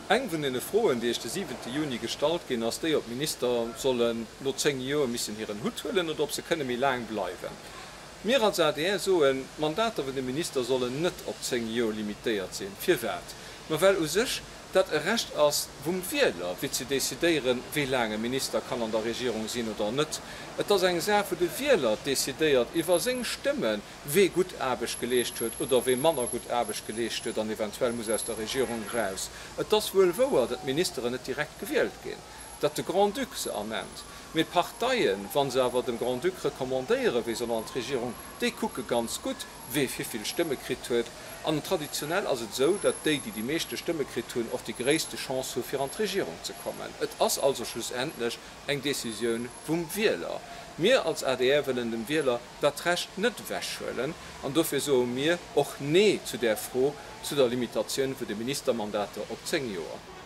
Eng vun deene Froen, déi Iech de siwente Juni gestallt ginn, ass déi, ob d'Minister sollen no 10 Joer missen hiren Hutt huelen oder ob se kënne méi laang bleiwen. Mir als adr soen, d'Mandater vun de Minister sollen net op 10 Joer limitéiert sinn. Firwat? Ma well u sech dat e Recht ass vum Wieler, fir ze decidéieren, wéi laang e Minister kann an der Regierung sinn oder net. Et ass eng Saach, wou de Wieler decidéiert iwwer seng Stëmmen, wee gutt Aarbecht geleescht huet oder wee manner gutt Aarbecht geleescht huet an eventuell muss aus der Regierung eraus. Et ass wuel wouer, datt d'Ministeren net direkt gewielt ginn, datt de Grand-Duc se ernennt, mee d'Parteien, wa se awer dem Grand-Duc recommandéieren, wee soll an d'Regierung, déi kucke ganz gutt, wee vivill Stëmme kritt huet. An traditionell ass et esou, datt déi, déi déi meeschte Stëmme kritt hunn, och déi gréisste Chance hu fir an d'Regierung ze kommen. Et ass also schlussendlech eng Décisioun vum Wieler. Mir als adr wëllen dem Wieler dat Recht net ewechhuelen an dofir soe mir och Nee zu där Fro zu der Limitatioun vu de Ministermandater op 10 Joer.